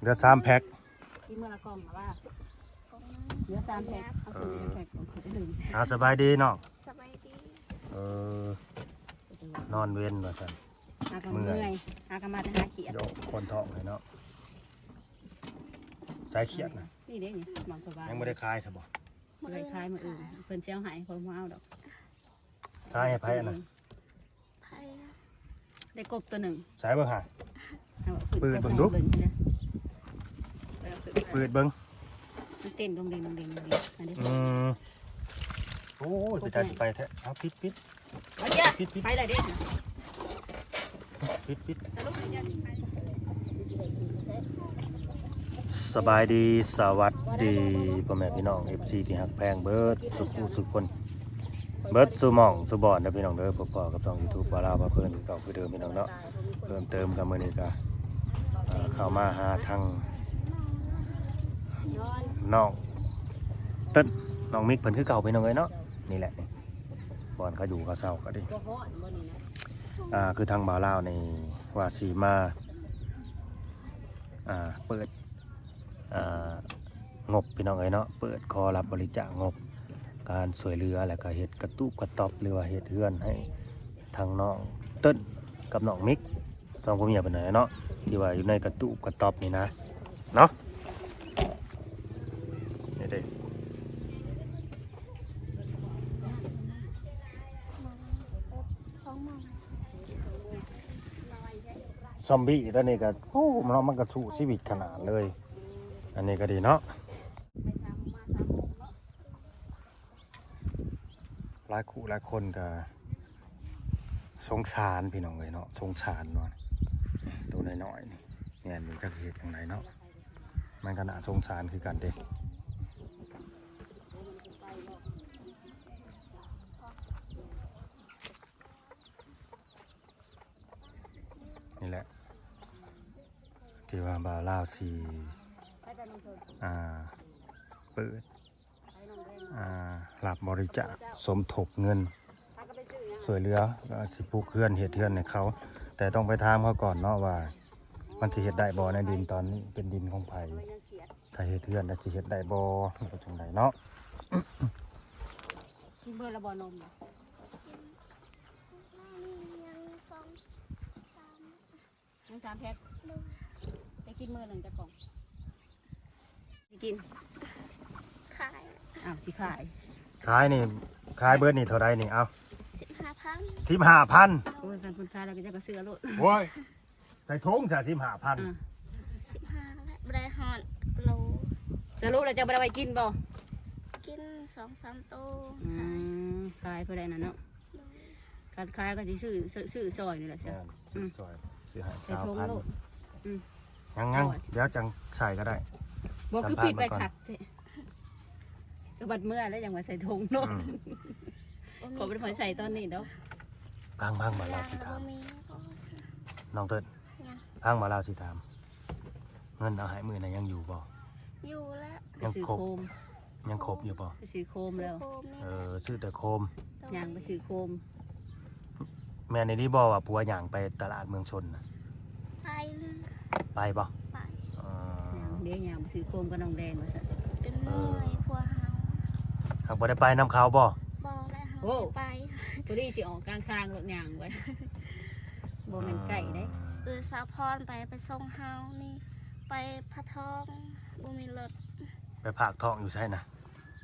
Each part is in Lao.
ຫຼືອສາມແພັກ ກິນມື້ລະກ່ອງລະວ່າ ກ່ອງໜຶ່ງ ເຫຼືອສາມແພັກ ເອົາ ເອີ ສາມແພັກ ເອົາ ສະບາຍດີນ້ອງ ສະບາຍດີ ເອີ ນອນເວັນວ່າຊັ້ນ ຫາກໍເມື່ອຍ ເມື່ອຍ ຫາກໍມາແຕ່ຫາຂຽດ ໂຍກຄົນທ້ອງໃຫ້ເນາະ ໃສຂຽດນະ ນີ້ເດ້ນີ້ ມັນເພິ່ນວ່າ ຍັງບໍ່ໄດ້ຂາຍຊະບໍ່? ມື້ອື່ນຂາຍ ມື້ອື່ນ ເພິ່ນຊິເອົາໃຫ້ ຂ້ອຍບໍ່ເອົາດອກ ຂາຍໃຫ້ໃຜອັນນັ້ນ? ໃຜ? ໄດ້ກົບຕົວໜຶ່ງ ໃສເບິ່ງຫາ ເອົາ ປືດເບິ່ງດູ ເບິ່ງ ປືດເບິ່ງ ມັນເຕັ້ນດົງເດັງ ດົງເດັງ ດົງເດັງ ອັນນີ້ ອືມ ໂອ້ຍ ເປັນຕາຊິໄປແທ້ ເອົາ ປິດ ປິດ ເອົາເຈົ້າ ປິດ ປິດ ໄປລະເດ້ ປິດ ປິດ ສະບາຍດີ ສະຫວັດດີ ພໍ່ແມ່ພີ່ນ້ອງ ເອັຟຊີ ທີ່ຮັກແພງເບິດສູ່ຜູ້ສູ່ຄົນ ເບິດສູ່ໝ່ອງສູ່ບ່ອນເດີພີ່ນ້ອງເດີ ພົບພໍ້ກັບຊ່ອງຢູທູບ ບ່າວລາວພາເພີນ ຄືເກົ່າຄືເດີມພີ່ນ້ອງເນາະ ເພີ່ມເຕີມກັບມື້ນີ້ກະ ເອີ ເຂົ້າມາຫາທາງນ້ອງເຕີນ ນ້ອງມິກເພິ່ນຄືເກົ່າພີ່ນ້ອງເອີຍເນາະ ນີ້ແຫຼະນີ້ ບ່ອນເຂົາຢູ່ເຂົາເຊົາກໍດີ ອ່າ ຄືທາງບ່າວລາວນີ້ວ່າຊິມາ ອ່າ ເປີດ ອ່າ ງົບພີ່ນ້ອງເອີຍເນາະ ເປີດຂໍຮັບບໍລິຈາກງົບ ການຊ່ວຍເຫຼືອ ແລ້ວກໍເຮັດກະຕູບກະຕ໊ອບ ຫຼືວ່າເຮັດເຮືອນໃຫ້ທາງນ້ອງເຕີນກັບນ້ອງມິກ ສອງຜົວເມຍເພິ່ນນັ້ນແຫຼະເນາະ ທີ່ວ່າຢູ່ໃນກະຕູບກະຕ໊ອບນີ້ນະ ເນາະ ນີ້ເດ້ ຊອມບີຕົວນີ້ກໍ ໂອ້ ມັນ ມັນກໍສູ້ຊີວິດຂະໜາດເລີຍ ອັນນີ້ກໍດີເນາະ ຫຼາຍຄູ່ຫຼາຍຄົນກໍສົງສານພີ່ນ້ອງເອີຍເນາະ ສົງສານວ່າ ໂຕນ້ອຍໆນີ້ ແມ່ນຢູ່ ຈັກເຮັດຈັ່ງໃດເນາະ ມັນກໍໜ້າສົງສານຄືກັນເດ້. ນີ້ແຫຼະ ທີ່ວ່າບ່າວລາວຊິ ອ່າ ເປີດ ອ່າ ຮັບບໍລິຈາກສົມທົບເງິນຊ່ວຍເຫຼືອ ແລ້ວຊິປຸກເຮືອນເຮັດເຮືອນໃຫ້ເຂົາ ແຕ່ຕ້ອງໄປຖາມເຂົາກ່ອນເນາະວ່າ ມັນຊິເຮັດໄດ້ບໍ່ ໃນດິນຕອນນີ້ເປັນດິນຂອງໃຜ ຖ້າເຮັດເຮືອນແລ້ວຊິເຮັດໄດ້ບໍ່ ຫຼືວ່າຈັ່ງໃດເນາະ. ກິນເບິດແລ້ວບໍ່ນົມນະ? ຍັງສອງ ສາມ ຍັງສາມແພັກ ໄດ້ກິນມື້ໜຶ່ງຈັກກ່ອງ? ຊິກິນ ຂາຍ ອ້າວ ຊິຂາຍ ຂາຍນີ້ ຂາຍເບິດນີ້ເທົ່າໃດນີ້? ເອົາ ສິບຫ້າພັນ ສິບຫ້າພັນ ໂອ້ຍ ຄັນເພິ່ນຂາຍແລ້ວກໍເຈົ້າກໍຊື້ເອົາໂລດ ໂອ້ຍ ໃສ່ຖົງຊະ ສິບຫ້າພັນ ອ່າ ສິບຫ້າແຫຼະ ບໍ່ໄດ້ຮອດໂລ ສະຫຼຸບແລ້ວເຈົ້າບໍ່ໄດ້ໄວ້ກິນບໍ່? ກິນສອງສາມໂຕ ອືມ ຂາຍ ຂາຍເທົ່າໃດນັ້ນເນາະ ໂດຍ ຄັນຂາຍກໍຊິຊື້ ຊື້ ຊື້ຊ່ອຍນີ້ແຫຼະ ແມ່ນ ຊື້ຊ່ອຍ ອືມ ຊື້ໃຫ້ ໃສ່ຖົງໂລດ ຊາວພັນ ອືມ ຍັງໆ ດຽວຈັ່ງໃສ່ກໍໄດ້ ບໍ່ຄືປິດໄວ້ຄັກແທ້ ກໍບັດເມື່ອແລ້ວຈັ່ງວ່າໃສ່ຖົງໂລດ ອືມ ຂໍບໍ່ໄດ້ໃສ່ຕອນນີ້ດອກ ພັງໆ ບ່າວລາວຊິຖາມ ບໍ່ມີ ນ້ອງເຕີນ ຍັງ ພັງ ບ່າວລາວຊິຖາມ ເງິນເອົາໃຫ້ມື້ນັ້ນຍັງຢູ່ບໍ່? ຢູ່ແລ້ວ ໄປຊື້ໂຄມ ຍັງຄົບ ຍັງຄົບຢູ່ບໍ່? ໄປຊື້ໂຄມແລ້ວ ຊື້ໂຄມນີ້ ເອີ ແຫຼະ ຊື້ແຕ່ໂຄມ ໂດຍ ຍ່າງໄປຊື້ໂຄມ ແມ່ນອີ່ຫຼີບໍ່ວ່າຜົວຍ່າງໄປຕະຫຼາດເມືອງຊົນນະ? ໄປຫຼື ໄປບໍ່? ໄປ ເອີ ຍ່າງເດ້ ຍ່າງໄປຊື້ໂຄມກັບນ້ອງແດງວ່າຊັ້ນ ຈົນເມື່ອຍ ເອີ ຜົວເຮົາ ຫາກບໍ່ໄດ້ໄປນຳເຂົາບໍ່? ບໍ່ ແລະເຮົາ ໂອ້ ໄປ ພໍດີຊິອອກກາງທາງລົດຍ່າງໄປ ບໍ່ແມ່ນໃກ້ເດ້ ເອີ ສາວພອນໄປ ໄປສົ່ງເຮົານີ້ ໄປພະທອງ ບໍ່ມີລົດ ໄປພາກທ້ອງຢູ່ໃສນະ?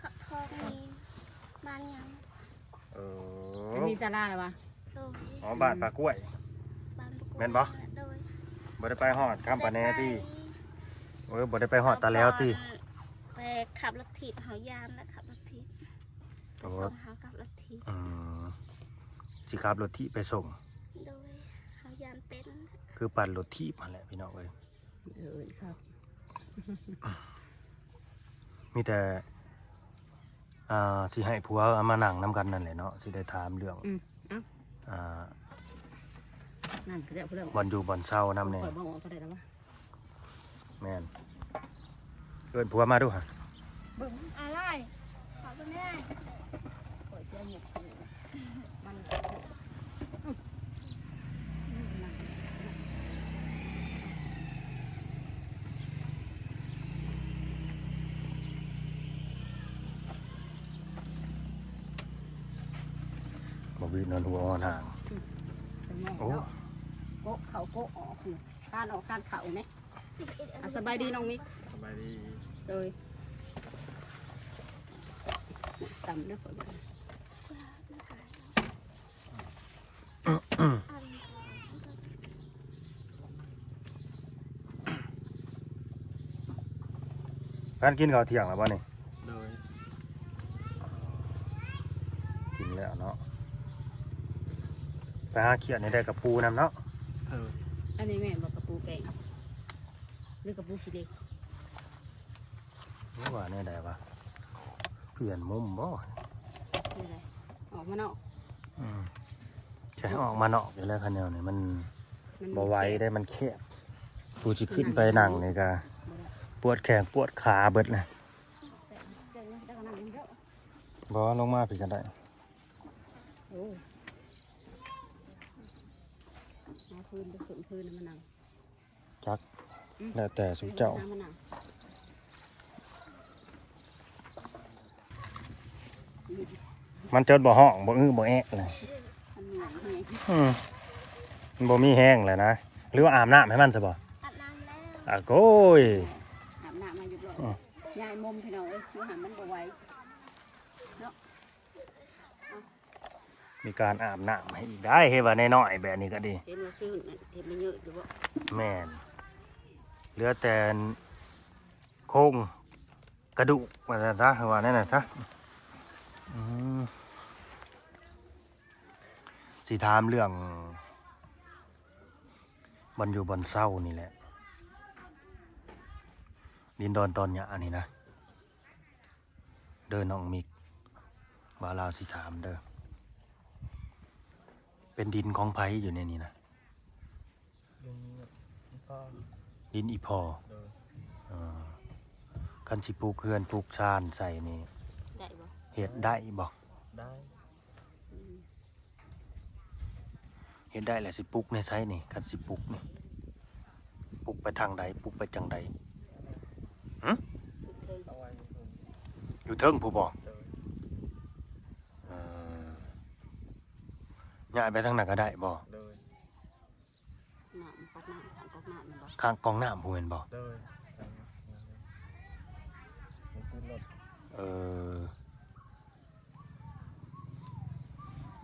ພະທອງນີ້ບ້ານຫຍັງ? ເອີ ມັນມີສາລາລະວະ? ໂດຍ ອໍ ບ້ານປາກ້ວຍ ບ້ານປາກ້ວຍ ແມ່ນບໍ່? ໂດຍ ບໍ່ໄດ້ໄປຮອດຄຳປະແນຕິ? ໄປ ເອີ ບໍ່ໄດ້ໄປຮອດຕາແຫຼວຕິ? ໄປຂັບລົດຖີບ ເຮົາຢ້ານລະຂັບລົດຖີບ ໄປ ໂອ້ ສົ່ງເຮົາຂັບລົດຖີບ ອືມ ຊິຂັບລົດຖີບໄປສົ່ງ ໂດຍ ເຮົາຢ້ານເປັນ ຄືປັ່ນລົດຖີບຫັ້ນແຫຼະພີ່ນ້ອງເອີຍ ເອີ ຄັບ ມີແຕ່ ອ່າ ຊິໃຫ້ຜົວມານັ່ງນຳກັນນັ້ນແຫຼະເນາະ ຊິໄດ້ຖາມເລື່ອງ ອືມ ເອົ້າ ອ່າ ນັ້ນກໍໄດ້ຜູ້ເລື່ອງ ບ່ອນຢູ່ບ່ອນເຊົານຳແດ່ ຂ້ອຍບໍ່ອອກກໍໄດ້ແລ້ວວະ ແມ່ນ ເອີ້ນຜົວມາດູຫະ ເບິ່ງອາໄລ ເຂົ້າເບິ່ງແດ່ ຂ້ອຍເສຍຫຍັງ ມັນ ອືມ ອືມ ນັ້ນ. ວິນອນຫົວອອນຫາງ. ໂອ້ ໂກະເຂົ້າໂກະອອກ ຄານອອກຄານເຂົ້າແດ່. ອ່ະ ສະບາຍດີນ້ອງມິກ. ສະບາຍດີ. ໂດຍ ຕຳເດີ້. ທ່ານກິນເຂົ້າທ່ຽງແລ້ວບໍ່ນີ້? ໂດຍ ກິນແລ້ວເນາະ. ໄປຫາຂຽດນີ້ໄດ້ກະປູນຳເນາະ. ເອີ ອັນນີ້ແມ່ນບໍ່ກະປູແປ້ງ ຫຼືກະປູຂີ້ເຫຼັກ? ວ່າແນວໃດວະ? ປ່ຽນມຸມບໍ່? ແນວໃດ? ອອກມານອກ. ອືມ ໃຊ່ ອອກມານອກຢູ່ແລ້ວ. ຄັນແນວນີ້ມັນ ມັນບໍ່ໄຫວເດ້ ມັນແຄບ. ຜູ້ຊິຂຶ້ນໄປນັ່ງນີ້ກະ ບໍ່ໄດ້ ປວດແຂ້ງປວດຂາເບິດແລ້ວ. ບໍ່ ລົງມາພີ້ກະໄດ້. ໂອ້ ຫາພື້ນ ໄປສົນພື້ນມານັ່ງ. ຈັກ ອືມ ແລ້ວແຕ່ຊຸມເຈົ້າ. ມັນຈົນບໍ່ຮ້ອງ ບໍ່ອື້ ບໍ່ແອະເລີຍ. ອືມ ມັນບໍ່ມີແຮງແລ້ວນະ. ຫຼືວ່າອາບນ້ຳໃຫ້ມັນຊະບໍ່? ອາບນ້ຳແລ້ວ. ອາ ໂກຍ ອາບນ້ຳໃຫ້ຮຽບຮ້ອຍ. ອືມ ຍາຍມົມພີ່ນ້ອງເອີຍ ຢູ່ຫັ້ນມັນບໍ່ໄຫວເນາະ. ມີການອາບນ້ຳໃຫ້ອີກໄດ໋. ເຮັດວ່ານ້ອຍໆແບບນີ້ກະດີ. ເຫັນວ່າຊື່ ເຫັນມັນເຍອະຢູ່ບໍ່? ແມ່ນ ເຫຼືອແຕ່ໂຄງກະດູກວ່າຊັ້ນຊະ ວ່າແນວນັ້ນຊະ. ອືມ ຊິຖາມເລື່ອງບ່ອນຢູ່ບ່ອນເຊົານີ້ແຫຼະ ດິນດອນຕອນຫຍ້ານີ້ນະ. ເດີນ້ອງມິກ ບ່າວລາວຊິຖາມເດີ ເປັນດິນຂອງໃຜຢູ່ໃນນີ້ນະ? ດິນອີ່ພໍ່. ດິນອີ່ພໍ່. ເອີ ຄັນຊິປຸກເຮືອນປຸກຊານໃສ່ນີ້ ໄດ້ບໍ່? ເຮັດໄດ້ບໍ່? ໄດ້. ອືມ ເຮັດໄດ້ແລ້ວຊິປຸກໃນໃສນີ້? ຄັນຊິປຸກນີ້ ປຸກໄປທາງໃດ? ປຸກໄປຈັ່ງໃດ? ຫຶ? ຢູ່ເທິງພຸ້ນບໍ່? ເອີ ຍ້າຍໄປທາງນັ້ນກະໄດ້ບໍ່? ນ້ຳ ປາກນ້ຳ ຂ້າງກອກນ້ຳນັ້ນບໍ່? ຂ້າງກອກນ້ຳພຸ້ນແມ່ນບໍ່? ໂດຍ ມັນຂຶ້ນລົດ. ເອີ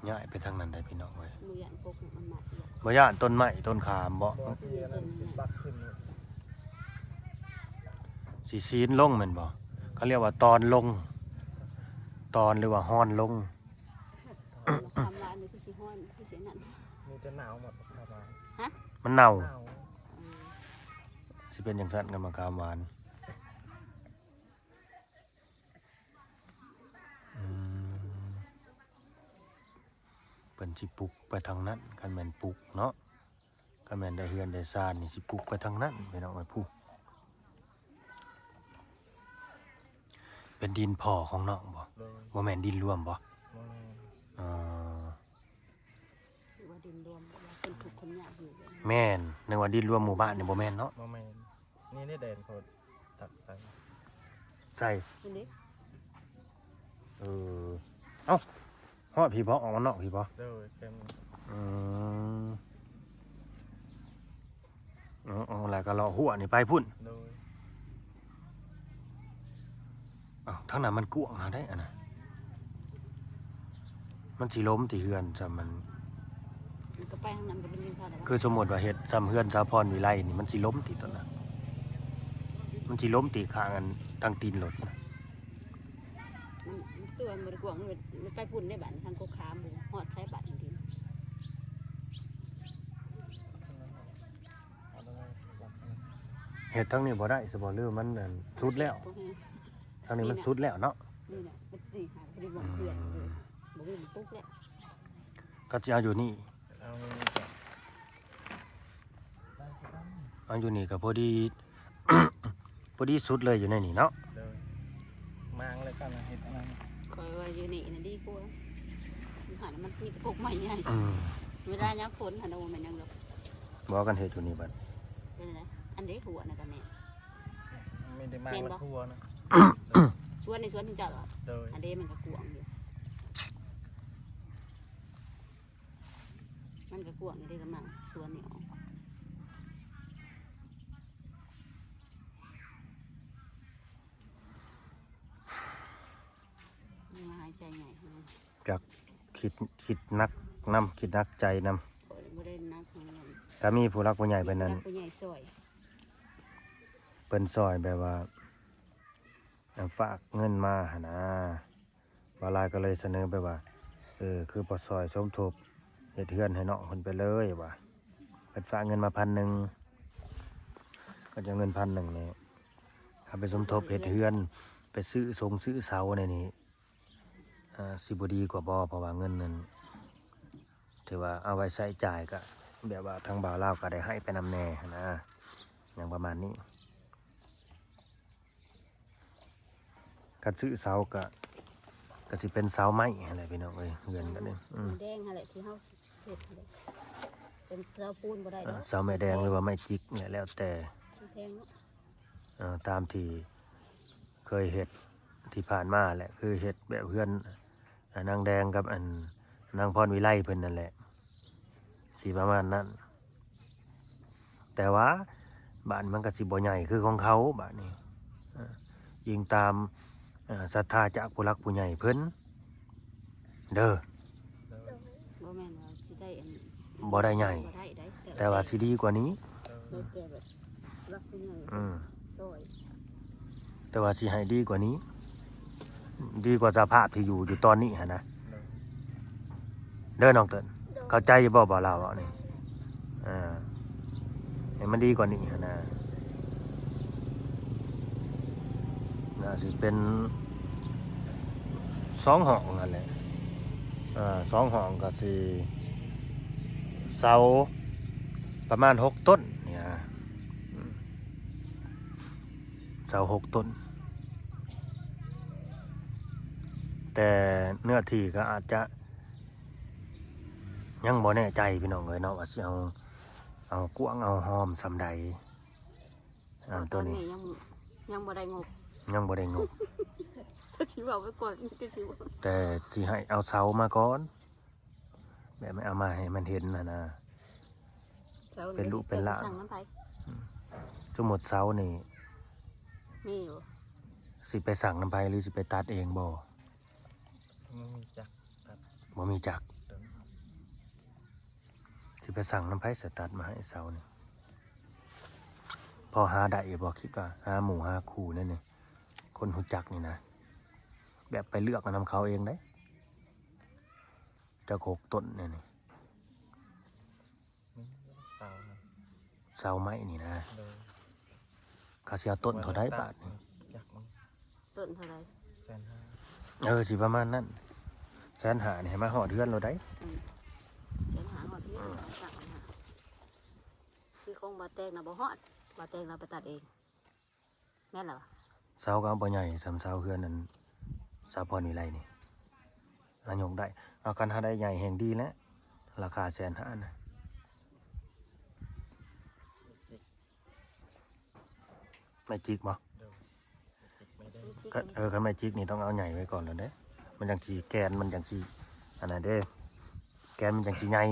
ຍ້າຍໄປທາງນັ້ນໄດ້ພີ່ນ້ອງເອີຍ. ບໍ່ຢ້ານກົກມັນມັດບໍ່? ບໍ່ຢ້ານຕົ້ນໄມ້ຕົ້ນຂາມບໍ່? ບໍ່ ຊິອັນນັ້ນຊິປັກຂຶ້ນໂລດ. ຊິຊີ້ນລົງແມ່ນບໍ່? ເຂົາລຽກວ່າຕອນລົງ ຕອນ ຫຼືວ່າຮອນລົງ. ຄຳວ່າອັນນີ້ຄືຊິຮ້ອນ ຄືຊິນັ້ນ ມີແຕ່ໜາວໝົດ ຄຳວ່າ. ຮະ? ມັນເນົ່າ. ເນົ່າ. ອືມ ຊິເປັນຈັ່ງຊັ້ນກັນ ມະຂາມຫວານ. ອືມ ເພິ່ນຊິປຸກໄປທາງນັ້ນ ຄັນແມ່ນປຸກເນາະ. ຄັນແມ່ນໄດ້ເຮືອນໄດ້ຊານນີ້ ຊິປຸກໄປທາງນັ້ນພີ່ນ້ອງເອີຍ. ຜູ້ ເປັນດິນພໍ່ຂອງນ້ອງບໍ່? ໂດຍ. ບໍ່ແມ່ນດິນລວມບໍ່? ບໍ່ແມ່ນ. ອໍ ຫຼືວ່າດິນລວມ ວ່າເພິ່ນທຸກຄົນຍາກຢູ່. ແມ່ນ ນຶກວ່າດິນລວມໝູ່ບ້ານນີ້ ບໍ່ແມ່ນເນາະ? ບໍ່ແມ່ນ. ນີ້ໃນແດນເຂົາຕັກໃສ່ ໃສ່ ນີ້ເດ້. ເອີ ເອົ້າ ຮອດພີ້ບໍ່? ອອກມານອກພີ້ບໍ່? ໂດຍ ເຕັມ. ອືມ ເອີ ເອີ ແລ້ວກະເລາະຮົ້ວນີ້ໄປພຸ້ນ. ໂດຍ. ເອົ້າ ທາງນັ້ນມັນກວ້າງຫາໄດ໋ອັນນະ. ມັນຊິລົ້ມຕິເຮືອນຊ່ຳມັນ ມັນກະໄປທາງນັ້ນກະບໍ່ມີໃຜແລ້ວ. ຄືສົມມຸດວ່າເຮັດຊ່ຳເຮືອນສາວພອນວິໄລນີ້ ມັນຊິລົ້ມຕິຕອນນັ້ນ? ມັນຊິລົ້ມຕິຂ້າງອັນທາງຕີນລົດນະ? ມັນ ມັນຕົວມັນບໍ່ໄດ້ກວ້າງ ມັນໄປພຸ້ນໄດ້ບາດ ທາງກົກຂາມ ບໍ່ຮອດໃສບາດນີ້. ເຮັດທາງນີ້ບໍ່ໄດ້ຊະບໍ່ ຫຼືມັນອັນສຸດແລ້ວ? ທາງນີ້ມັນສຸດແລ້ວເນາະ. ນີ້ແຫຼະ ມັນຊິຫາໄດ້ບ່ອນເພື່ອນ ອືມ ບໍ່ມີປຸກແລ້ວ. ກໍຊິເອົາຢູ່ນີ້ ເອົາຢູ່ນີ້ກະ ເອົາຢູ່ນີ້ກະພໍດີ ພໍດີສຸດເລີຍຢູ່ໃນນີ້ເນາະ. ໂດຍ. ມາງແລ້ວກໍເຮັດອັນນັ້ນ ຂ້ອຍວ່າຢູ່ນີ້ນະດີກວ່າ ຢູ່ຫັ້ນມັນມີແຕ່ກົກໄມ້ໃຫຍ່. ອືມ ເວລາຍາມຝົນຫັ້ນນະ ບໍ່ແມ່ນຫຍັງດອກ. ບໍ່ ຄັນເຮັດຢູ່ນີ້ບັດ ເປັນໃດ? ອັນເດ ຫົວນະກະແມ່ນ ມີແຕ່ມາງ ແມ່ນບໍ່? ແລ້ວຫົວນະ. ສວນໃນສວນເຈົ້າເນາະ. ໂດຍ. ອັນເດ ມັນກະກວ້າງຢູ່. ພວກນີ້ເດ້ກຳລັງສວນນີ້ອອກ ມາຫາຍໃຈໃຫຍ່ ຈັກຄິດ ຄິດໜັກນຳ ຄິດໜັກໃຈນຳ ບໍ່ໄດ້ໜັກ ຖ້າມີຜູ້ຫຼັກຜູ້ໃຫຍ່ເພິ່ນນັ້ນ ຜູ້ຫຼັກຜູ້ໃຫຍ່ຊ່ອຍ ເພິ່ນຊ່ອຍແບບວ່າ ອ່າ ຝາກເງິນມາຫັ້ນນາ ບ່າວລາຍກໍເລີຍສະເໜີໄປວ່າ ເອີ ຄືບໍ່ຊ່ອຍສົມທົບເຮັດເຮືອນໃຫ້ນ້ອງເພິ່ນໄປເລີຍວ່າ ເພິ່ນຝາກເງິນມາພັນໜຶ່ງ ກໍຈະເງິນພັນໜຶ່ງນີ້ ເອົາໄປສົມທົບເຮັດເຮືອນ ໄປຊື້ສົງຊື້ເສົາແນວນີ້ ອ່າ ຊິບໍ່ດີກວ່າບໍ່? ເພາະວ່າເງິນນັ້ນ ຖືວ່າເອົາໄວ້ໃຊ້ຈ່າຍ ກະແບບວ່າທາງບ່າວລາວກໍໄດ້ໃຫ້ໄປນຳແດ່ຫັ້ນນາ ຫຍັງປະມານນີ້. ຄັນຊື້ເສົາກະ ກະຊິເປັນເສົາໄມ້ຫັ້ນແຫຼະພີ່ນ້ອງເອີຍ ເຮືອນກັນນີ້ ອືມ ແດງຫັ້ນແຫຼະທີ່ເຮົາເຮັດຫັ້ນແຫຼະ ເປັນເສົາປູນບໍ່ໄດ້ດອກ ເອີ ເສົາໄມ້ແດງ ແດງ ຫຼືວ່າໄມ້ຈິກນີ້ແຫຼະ ແລ້ວແຕ່ ມັນແພງເນາະ ເອີ ຕາມທີ່ເຄີຍເຮັດທີ່ຜ່ານມາແຫຼະ ຄືເຮັດແບບເຮືອນ ອ່າ ນາງແດງກັບ ອັນ ນາງພອນວິໄລເພິ່ນນັ້ນແຫຼະ ຊິປະມານນັ້ນ ແຕ່ວ່າບ້ານມັນກໍຊິບໍ່ໃຫຍ່ຄືຂອງເຂົາບາດນີ້ ເອີ ອີງຕາມ ເອີ ສັດທາຈາກຜູ້ຫຼັກຜູ້ໃຫຍ່ເພິ່ນເດີ ບໍ່ແມ່ນວ່າຊິໄດ້ອັນ ບໍ່ໄດ້ໃຫຍ່ ບໍ່ໄດ້ໃດ ແຕ່ວ່າຊິດີກວ່ານີ້ ແລ້ວແຕ່ແບບ ຫຼັກຜູ້ໃຫຍ່ ອືມ ຊ່ອຍ ແຕ່ວ່າຊິໃຫ້ດີກວ່ານີ້ ດີກວ່າສະພາບທີ່ຢູ່ ຢູ່ຕອນນີ້ຫັ້ນນະ ໂດຍ ເດີນ້ອງເຕີນ ໂດຍ ເຂົ້າໃຈຢູ່ບໍ່ ບ່າວລາວເວົ້ານີ້ ອ່າ ໃຫ້ມັນດີກວ່ານີ້ຫັ້ນນະ ໜ້າຊິເປັນສອງຫ້ອງຫັ້ນແຫຼະ ອ່າ ສອງຫ້ອງກໍຊິເສົາປະມານຫົກຕົ້ນນີ້ນະ ເສົາຫົກຕົ້ນ ແຕ່ເນື້ອທີ່ກໍອາດຈະຍັງບໍ່ແນ່ໃຈພີ່ນ້ອງເອີຍເນາະ ວ່າຊິເອົາ ເອົາກວ້າງເອົາຫອມສ່ຳໃດ ອັນໂຕນີ້ ຕອນນີ້ຍັງ ຍັງບໍ່ໄດ້ງົບ ຍັງບໍ່ໄດ້ງົບ ຈະຊິເວົ້າໄປກ່ອນ ຈະຊິເວົ້າ ແຕ່ຊິໃຫ້ເອົາເສົາມາກ່ອນ ແບບເອົາມາໃຫ້ມັນເຫັນຫັ້ນນະ ເສົານີ້ ເປັນລູກເປັນຫຼານ ຈະສັ່ງນຳໃຜ? ອືມ ສົມມຸດເສົານີ້ ມີຢູ່ ຊິໄປສັ່ງນຳໃຜ ຫຼືຊິໄປຕັດເອງບໍ່? ບໍ່ມີຈັກຕັດ ບໍ່ມີຈັກ ໂດຍ ຊິໄປສັ່ງນຳໃຜ ສະຕັດມາໃຫ້ເສົານີ້ ພໍຫາໄດ້ບໍ່? ຄິດວ່າຫາໝູ່ຫາຄູ່ແນວນີ້ ຄົນຮູ້ຈັກນີ້ນະ ແບບໄປເລືອກເອົານຳເຂົາເອງໄດ໋ ຈັກຫົກຕົ້ນແນວນີ້ ມີຢູ່ເສົານະ ເສົາໄມ້ນີ້ນະ ໂດຍ ເຂົາຊິເອົາຕົ້ນເທົ່າໃດບາດນີ້? ຈັກມັນ ຕົ້ນເທົ່າໃດ? ແສນຫ້າ ເອີ ຊິປະມານນັ້ນ ແສນຫ້ານີ້ໃຫ້ມາຮອດເຮືອນໂລດໄດ໋ ອືມ ແສນຫ້າຮອດເຮືອນ ອືມ ຈັ່ງຫັ້ນນະ ຄືຂອງບ່າວແຕງນະບໍ່ຮອດ ບ່າວແຕງລາວໄປຕັດເອງ ແມ່ນລະວະ ເສົາກໍເອົາບໍ່ໃຫຍ່ສ່ຳເສົາເຮືອນອັນສາວພອນວິໄລນີ້ ອາ ຍົກໄດ້ ເອົາ ຄັນຫາໄດ້ໃຫຍ່ແຮ່ງດີແຫຼະ ລາຄາແສນຫ້ານະ. ໄມ້ຈິກບໍ່? ໂດຍ ໄມ້ຈິກ ເອີ ຄັນໄມ້ຈິກນີ້ຕ້ອງເອົາໃຫຍ່ໄວ້ກ່ອນແລ້ວເດ້ ມັນຈັ່ງຊິ ແກ່ນມັນຈັ່ງຊິ ອັນນັ້ນເດ້ ແກ່ນມັນຈັ່ງຊິໃຫຍ່.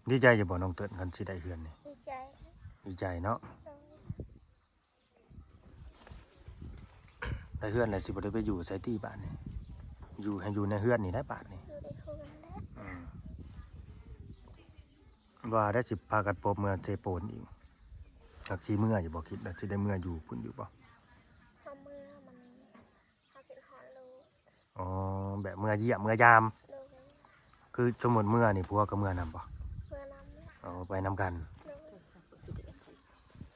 ດີໃຈຢູ່ບໍ່ນ້ອງເຕີນ ຄັນຊິໄດ້ເຮືອນນີ້? ດີໃຈ ດີໃຈເນາະ ໂດຍ ໄດ້ເຮືອນແລ້ວຊິບໍ່ໄດ້ໄປຢູ່ໃສຕິບາດນີ້? ຢູ່ ໃຫ້ຢູ່ໃນເຮືອນນີ້ແຫຼະບາດນີ້ ຢູ່ໃນເຮືອນແຫຼະ ອືມ ວ່າໄດ້ຊິພາກັນປົບເມືອເຊໂປນອີກ ຈັກຊິເມືອຢູ່ບໍ່? ຄິດວ່າຊິໄດ້ເມືອຢູ່ພຸ້ນຢູ່ບໍ່? ເຮົາເມືອມັນ ເຮົາຄິດຮອດລູກ ອໍ ແບບເມືອຢ້ຽມເມືອຢາມ ໂດຍ ຄືສົມມຸດເມືອນີ້ ຜົວກໍເມືອນຳບໍ່? ເມືອນຳ ອໍ ໄປນຳກັນ ໂດຍ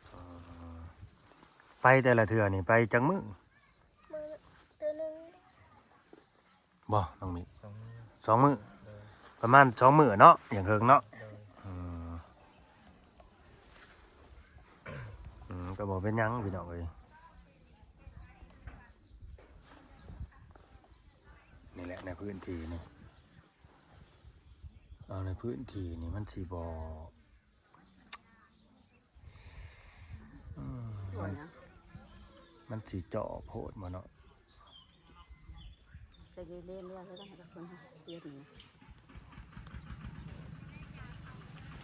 ອໍ ໄປແຕ່ລະເທື່ອນີ້ໄປຈັກມື້? ມື້ ມື້ໜຶ່ງ ບໍ່ນ້ອງມິ? ສອງມື້ ສອງມື້ ໂດຍ ປະມານສອງມື້ເນາະ ຢ່າງເຫິງເນາະ ໂດຍ ອືມ ອືມ ກໍບໍ່ເປັນຫຍັງພີ່ນ້ອງເອີຍ ນີ້ແຫຼະໃນພື້ນທີ່ນີ້ ເອົາໃນພື້ນທີ່ນີ້ມັນຊິບໍ່ ອືມ ບໍ່ຫຍັງ ມັນຊິເຈາະໂພດບໍ່ເນາະ? ກໍຢູ່ເລນເຮືອນແລ້ວກໍໃຫ້ກັບຄົນເຮັດນີ້ນະ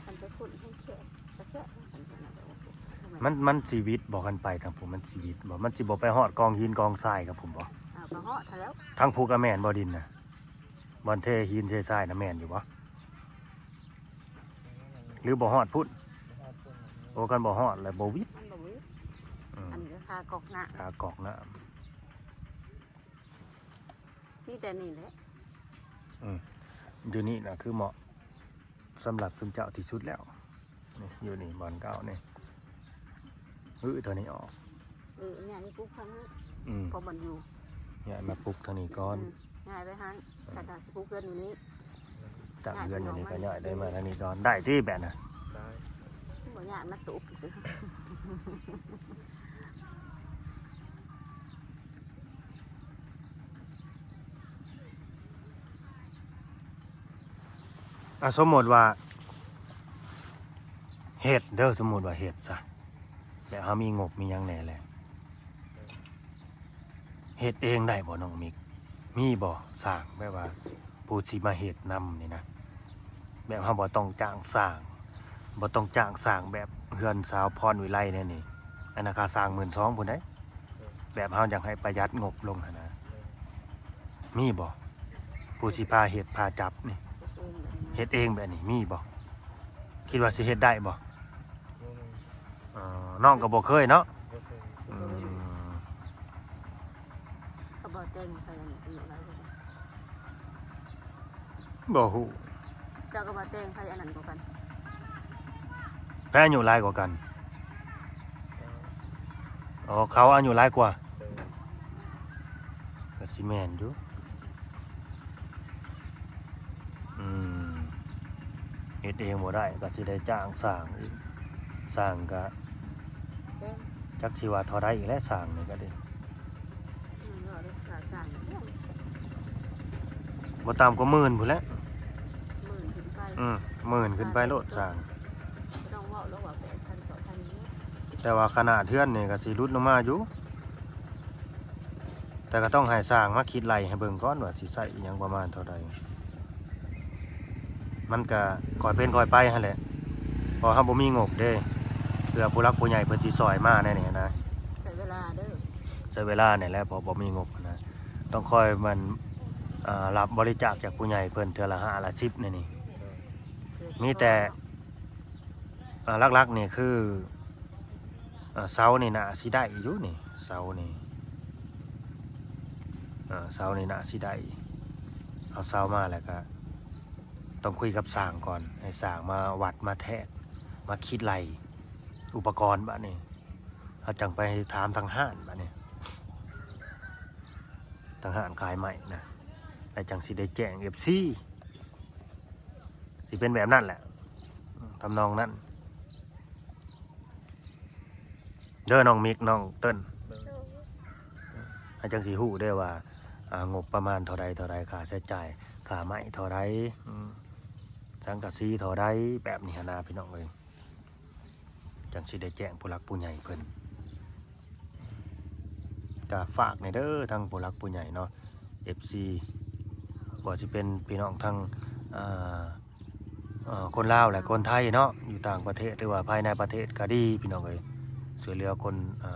ຄັນໄປຂຸດໃຫ້ແຄບ ກໍແຄບ ມັນ ມັນຊິວິດບໍ່? ຄັນໄປທາງພຸ້ນມັນຊິວິດບໍ່? ມັນຊິບໍ່ໄປຮອດກອງຫີນກອງຊາຍກັບພຸ້ນບໍ່? ອ້າວ ກໍຮອດຫັ້ນແລ້ວ ທາງພຸ້ນກໍແມ່ນບໍ່? ດິນນະ ບ່ອນເທຫີນເທຊາຍນະ ແມ່ນຢູ່ບໍ່? ຫຼືບໍ່ຮອດພຸ້ນ? ບໍ່ຮອດພຸ້ນ ໂອ້ ຄັນບໍ່ຮອດແລ້ວບໍ່ວິດ ມັນບໍ່ວິດ ອືມ ອັນນີ້ກໍຄາກອກນ້ຳ ຄາກອກນ້ຳ ມີແຕ່ນີ້ແຫຼະ ອືມ ຢູ່ນີ້ນະຄືເໝາະສຳລັບຊຸມເຈົ້າທີ່ສຸດແລ້ວ ນີ້ ຢູ່ນີ້ບ່ອນເກົ່ານີ້ ອື້ ຕົວນີ້ອອກ ເອີ ຍ້າຍໄປປຸກທາງນັ້ນ ອືມ ເພາະມັນຢູ່ ຍ້າຍມາປຸກທາງນີ້ກ່ອນ ອືມ ຍ້າຍໄປຫັ້ນ ອືມ ຖ້າຈະຊິປຸກເຮືອນຢູ່ນີ້ ຕັ້ງເຮືອນຢູ່ນີ້ກໍຍ້າຍໄດ້ມາທາງນີ້ກ່ອນ ໄດ້ຕິແບບນັ້ນ? ໄດ້ ບໍ່ ຢ້ານມັນຕົກຊື່. ອ່າ ສົມມຸດວ່າເຮັດເດີ ສົມມຸດວ່າເຮັດຊະ ແບບເຮົາມີງົບມີຫຍັງແດ່ແຫຼະ ເຮັດເອງໄດ້ບໍ່ນ້ອງມິກ? ມີບໍ່ຊ່າງແບບວ່າຜູ້ຊິມາເຮັດນຳນີ້ນະ? ແບບເຮົາບໍ່ຕ້ອງຈ້າງຊ່າງ ບໍ່ຕ້ອງຈ້າງຊ່າງແບບເຮືອນສາວພອນວິໄລແນວນີ້ ອັນນັ້ນຄ່າຊ່າງໝື່ນສອງພຸ້ນໃດ໋ ແບບເຮົາຢາກໃຫ້ປະຢັດງົບລົງຫັ້ນນະ ມີບໍ່? ຜູ້ຊິພາເຮັດພາຈັບນີ້ ເຮັດເອງແບບນີ້ມີບໍ່? ຄິດວ່າຊິເຮັດໄດ້ບໍ່? ບໍ່ມີ ອໍ ນ້ອງກໍບໍ່ເຄີຍເນາະ ບໍ່ເຄີຍ ອືມ ກໍບໍ່ແຕ່ງໃຜອັນນີ້ ບໍ່ຮູ້ ເຈົ້າກໍບໍ່ແຕ່ງໃຜອັນນັ້ນກວ່າກັນ ໃຜອາຍຸຫຼາຍກວ່າກັນ? ອໍ ເຂົາອາຍຸຫຼາຍກວ່າ ໂດຍ ກໍຊິແມ່ນຢູ່ ອືມ ເຮັດເອງບໍ່ໄດ້ກໍຊິໄດ້ຈ້າງຊ່າງອີກ ຊ່າງກໍ ແພງ ຈັກຊິວ່າເທົ່າໃດອີກແຫຼະ ຊ່າງນີ້ກໍດີ ອືມ ເວົ້າເລື່ອງຄ່າຊ່າງແພງ ບໍ່ຕ່ຳກວ່າໝື່ນພຸ້ນແຫຼະ ໝື່ນຂຶ້ນໄປ ອືມ ໝື່ນຂຶ້ນໄປໂລດຊ່າງ ບໍ່ຕ້ອງເວົ້າແລ້ວວ່າແປດພັນ ເກົ້າພັນ ແຕ່ວ່າຂະໜາດເຮືອນນີ້ກໍຊິຫຼຸດລົງມາຢູ່ ແຕ່ກໍຕ້ອງໃຫ້ຊ່າງມາຄິດໄລ່ໃຫ້ເບິ່ງກ່ອນວ່າຊິໃຊ້ອີ່ຫຍັງປະມານເທົ່າໃດ ມັນກໍຄ່ອຍເປັນຄ່ອຍໄປຫັ້ນແຫຼະ ເພາະເຮົາບໍ່ມີງົບເດ້ ເພື່ອຜູ້ຫຼັກຜູ້ໃຫຍ່ເພິ່ນຊິຊ່ອຍມາແນວນີ້ນະ ໃຊ້ເວລາເດີ ໃຊ້ເວລານີ້ແຫຼະ ເພາະບໍ່ມີງົບນະ ຕ້ອງຄ່ອຍມັນ ອ່າ ຮັບບໍລິຈາກຈາກຜູ້ໃຫຍ່ເພິ່ນເທື່ອລະຫ້າລະສິບແນວນີ້ ມີແຕ່ ອ່າ ຫຼັກໆນີ້ຄື ອ່າ ເສົານີ້ໜ້າຊິໄດ້ຢູ່ນີ້ ເສົານີ້ ອ່າ ເສົານີ້ໜ້າຊິໄດ້ ເອົາເສົາມາແລ້ວກະຕ້ອງຄຸຍກັບຊ່າງກ່ອນ ໃຫ້ຊ່າງມາວັດມາແທກ ມາຄິດໄລ່ອຸປະກອນບາດນີ້ ເຮົາຈັ່ງໄປຖາມທາງຮ້ານບາດນີ້ ທາງຮ້ານຂາຍໄມ້ນະ ແລ້ວຈັ່ງຊິໄດ້ແຈ້ງເອັຟຊີ ຊິເປັນແບບນັ້ນແຫຼະ ທຳນອງນັ້ນເດີ ນ້ອງມິກ ນ້ອງເຕີນ ໂດຍ ເຮົາຈັ່ງຊິຮູ້ເດ້ວ່າ ອ່າ ງົບປະມານເທົ່າໃດ ເທົ່າໃດ ຄ່າໃຊ້ຈ່າຍ ຄ່າໄມ້ເທົ່າໃດ ອືມ ສັງກະສີເທົ່າໃດ ແບບນີ້ຫັ້ນນະ ພີ່ນ້ອງເອີຍ. ຈັ່ງຊິໄດ້ແຈ້ງຜູ້ຫຼັກຜູ້ໃຫຍ່ເພິ່ນ ກະຝາກແດ່ເດີ ທັງຜູ້ຫຼັກຜູ້ໃຫຍ່ເນາະ ເອັຟຊີ ບໍ່ວ່າຊິເປັນພີ່ນ້ອງທັງ ເອີ ເອີ ຄົນລາວ ແລະ ຄົນໄທເນາະ ຢູ່ຕ່າງປະເທດ ຫຼືວ່າພາຍໃນປະເທດກະດີ ພີ່ນ້ອງເອີຍ ຊ່ວຍເຫຼືອຄົນ ເອີ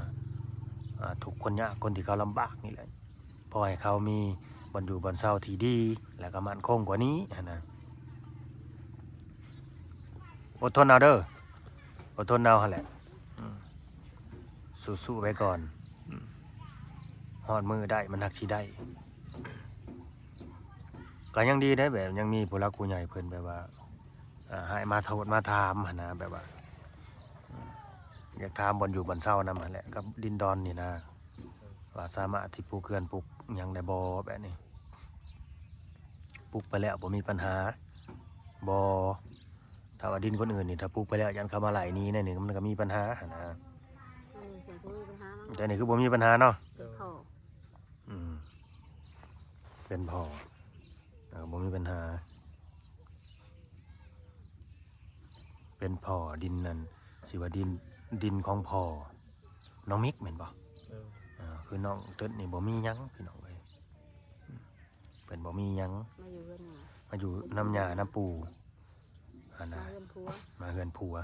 ເອີ ທຸກຄົນຍາກ ຄົນທີ່ເຂົາລຳບາກນີ້ແຫຼະ ພໍໃຫ້ເຂົາມີບ່ອນຢູ່ບ່ອນເຊົາທີ່ດີ ແລ້ວກໍໝັ້ນຄົງກວ່ານີ້ຫັ້ນນະ ອົດທົນເອົາເດີ ອົດທົນເອົາຫັ້ນແຫຼະ ອືມ ສູ້ໆໄວ້ກ່ອນ ອືມ ຮອດມື້ໄດ້ມັນຮັກຊິໄດ້ ກໍຍັງດີເດ້ ແບບຍັງມີຜູ້ຫຼັກຜູ້ໃຫຍ່ເພິ່ນແບບວ່າ ອ່າ ໃຫ້ມາໂທດມາຖາມຫັ້ນນະ ແບບວ່າ ອືມ ຢາກຖາມບ່ອນຢູ່ບ່ອນເຊົານຳຫັ້ນແຫຼະ ກັບດິນດອນນີ້ນະ ວ່າສາມາດຊິປູກເຮືອນປູກຫຍັງໄດ້ບໍ່ ແບບນີ້ ປູກໄປແລ້ວບໍ່ມີບັນຫາບໍ່? ຖ້າວ່າດິນຄົນອື່ນນີ້ ຖ້າປູກໄປແລ້ວຢ້ານເຂົາມາໄລ່ໜີແນວນີ້ ມັນກໍມີບັນຫາຫັ້ນນະ ອັນນີ້ຄືບໍ່ມີບັນຫາເນາະ ເປັນພໍ້ ອືມ ເປັນພໍ້ ເອີ ບໍ່ມີບັນຫາ ເປັນພໍ້ ດິນນັ້ນ ຊິວ່າດິນ ດິນຂອງພໍ່ນ້ອງມິກແມ່ນບໍ່? ເອີ ອ່າ ຄືນ້ອງຕຶດນີ້ບໍ່ມີຫຍັງພີ່ນ້ອງເອີຍ ເພິ່ນບໍ່ມີຫຍັງ ມາຢູ່ເຮືອນຫຍັງ ມາຢູ່ນຳຍ່ານຳປູ່ຫັ້ນນະ ມາເຮືອນຜົວ ມາເຮືອນຜົວ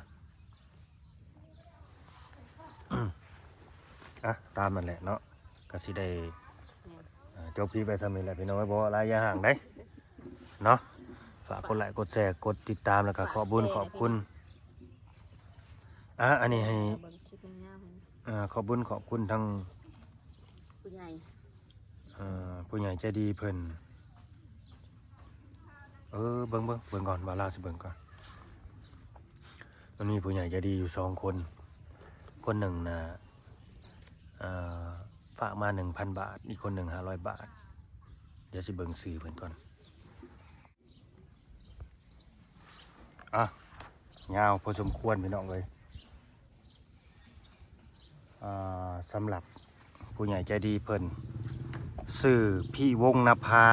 ອ່ະ ຕາມນັ້ນແຫຼະເນາະ ກໍຊິໄດ້ ແມ່ນ ອ່າ ຈົບຄລິບໄວ້ສ່ຳນີ້ແຫຼະພີ່ນ້ອງເອີຍ ບໍ່ຫຼາຍຢ່າຫ່າງໃດເນາະ ຝາກກົດໄລກົດແຊ ກົດຕິດຕາມ ແລ້ວກໍຂອບບຸນຂອບຄຸນ ອ່າ ອັນນີ້ໃຫ້ ເບິ່ງຄລິບຍາວໆ ອ່າ ຂອບບຸນຂອບຄຸນທັງ ຜູ້ໃຫຍ່ ເອີ ຜູ້ໃຫຍ່ໃຈດີເພິ່ນ ເອີ ເບິ່ງ ເບິ່ງ ເບິ່ງກ່ອນ ບ່າວລາວຊິເບິ່ງກ່ອນ ມັນມີຜູ້ໃຫຍ່ໃຈດີຢູ່ສອງຄົນ ຄົນໜຶ່ງນະ ເອີ ຝາກມາໜຶ່ງພັນບາດ ອີກຄົນໜຶ່ງຫ້າຮ້ອຍບາດ ດຽວຊິເບິ່ງຊື່ເພິ່ນກ່ອນ ອ່ະ ຍາວພໍສົມຄວນພີ່ນ້ອງເອີຍ ອ່າ ສຳລັບຜູ້ໃຫຍ່ໃຈດີເພິ່ນ ຊື່ພີ່ວົງນະພາ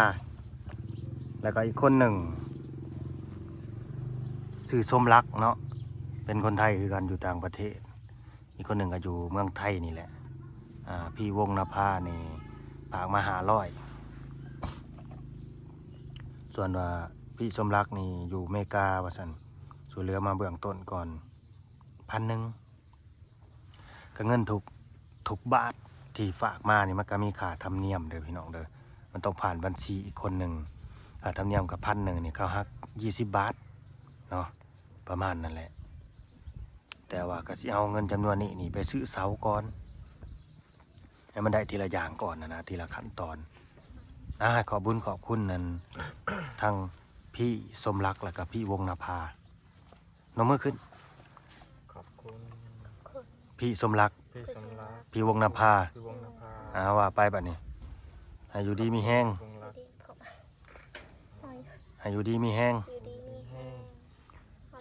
ແລ້ວກໍອີກຄົນໜຶ່ງຊື່ສົມລັກເນາະ ເປັນຄົນໄທຄືກັນ ຢູ່ຕ່າງປະເທດ ອີກຄົນໜຶ່ງກໍຢູ່ເມືອງໄທນີ້ແຫຼະ ອ່າ ພີ່ວົງນະພານີ້ຝາກມາຫ້າຮ້ອຍ ສ່ວນວ່າພີ່ສົມລັກນີ້ຢູ່ເມກາວ່າຊັ້ນ ຊ່ວຍເຫຼືອມາເບື້ອງຕົ້ນກ່ອນພັນໜຶ່ງ ກໍເງິນທຸກ ທຸກບາດທີ່ຝາກມານີ້ ມັນກໍມີຄ່າທຳນຽມເດີພີ່ນ້ອງເດີ ມັນຕ້ອງຜ່ານບັນຊີອີກຄົນໜຶ່ງ ຄ່າທຳນຽມກໍພັນໜຶ່ງນີ້ ເຂົາຫັກຊາວບາດເນາະ ປະມານນັ້ນແຫຼະ ແຕ່ວ່າກໍຊິເອົາເງິນຈຳນວນນີ້ນີ້ໄປຊື້ເສົາກ່ອນ ໃຫ້ມັນໄດ້ທີລະຢ່າງກ່ອນນະ ທີລະຂັ້ນຕອນ ອ່າ ໃຫ້ຂອບບຸນຂອບຄຸນນັ້ນ ທັງພີ່ສົມລັກ ແລ້ວກໍພີ່ວົງນະພາ ນົບມືຂຶ້ນ ຂອບຄຸນ ພີ່ສົມລັກ ພີ່ສົມລັກ ພີ່ວົງນະພາ ພີ່ວົງນະພາ ອ່າ ວ່າໄປບັດນີ້ ໃຫ້ຢູ່ດີມີແຮງ ພີ່ວົງລັກ ໃຫ້ຢູ່ດີມີແຮງ ຢູ່ດີມີແຮງ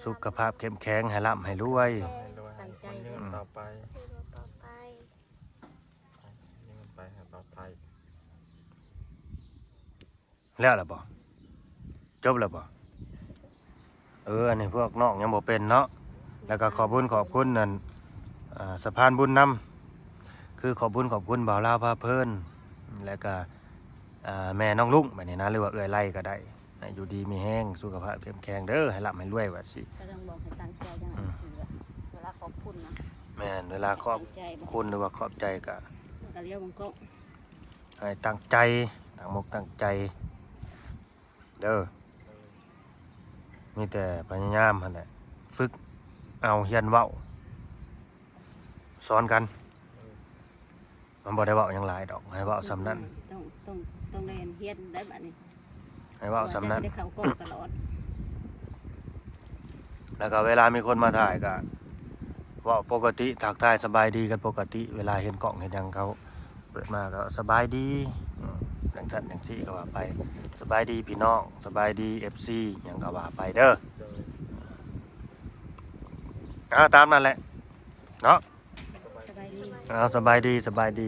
ສຸຂະພາບເຂັ້ມແຂງ ໃຫ້ລ່ຳໃຫ້ລວຍ ໃຫ້ລວຍ ໃຫ້ຄົນຍືນຕໍ່ໄປ ໃຫ້ຄົນຍືນຕໍ່ໄປ ໃຫ້ປອດໄພ ແລ້ວລະບໍ່? ຈົບແລ້ວບໍ່? ເອີ ອັນນີ້ພວກນ້ອງຍັງບໍ່ເປັນເນາະ ແລ້ວກໍຂອບບຸນຂອບຄຸນອັນ ອ່າ ສະພານບຸນນຳ ຄືຂອບບຸນຂອບຄຸນບ່າວລາວພາເພີນ ແລ້ວກໍ ອ່າ ແມ່ນ້ອງລຸງ ແບບນີ້ນະ ຫຼືວ່າເອື້ອຍໄລກໍໄດ້ ໃຫ້ຢູ່ດີມີແຮງ ສຸຂະພາບເຂັ້ມແຂງເດີ ໃຫ້ລ່ຳໃຫ້ລວຍວ່າຊິ ກໍຕ້ອງບອກໃຫ້ຕັ້ງໃຈຈັ່ງນັ້ນ ອືມ ຊິວ່າ ເວລາຂອບຄຸນນະ ແມ່ນ ເວລາຂອບຄຸນ ຫຼືວ່າຂອບໃຈກໍ ກໍລຽວເບິ່ງກ້ອງ ໃຫ້ຕັ້ງໃຈ ຕັ້ງອົກຕັ້ງໃຈເດີ ມີແຕ່ພະຍາຍາມຫັ້ນແຫຼະ ຝຶກເອົາ ຮຽນເວົ້າ ສອນກັນ ມັນບໍ່ໄດ້ເວົ້າຫຍັງຫຼາຍດອກ ໃຫ້ເວົ້າສ່ຳນັ້ນ ຕ້ອງ ຕ້ອງ ຕ້ອງໄດ້ຮຽນໄດ້ບັດນີ້ ໃຫ້ເວົ້າສ່ຳນັ້ນ ເຈົ້າຊິໄດ້ເຂົ້າກ້ອງຕະຫຼອດ ແລ້ວກໍເວລາມີຄົນມາຖ່າຍກໍເວົ້າປົກກະຕິ ທັກທາຍສະບາຍດີກັນປົກກະຕິ ເວລາເຫັນກ້ອງເຫັນຫຍັງເຂົາເປີດມາກໍສະບາຍດີ ອືມ ຈັ່ງຊັ້ນຈັ່ງຊີ້ກໍວ່າໄປ ສະບາຍດີພີ່ນ້ອງ ສະບາຍດີເອັຟຊີ ຫຍັງກໍວ່າໄປເດີ ໂດຍ ອ່າ ຕາມນັ້ນແຫຼະເນາະ ສະບາຍດີ ເອົາ ສະບາຍດີ ສະບາຍດີ.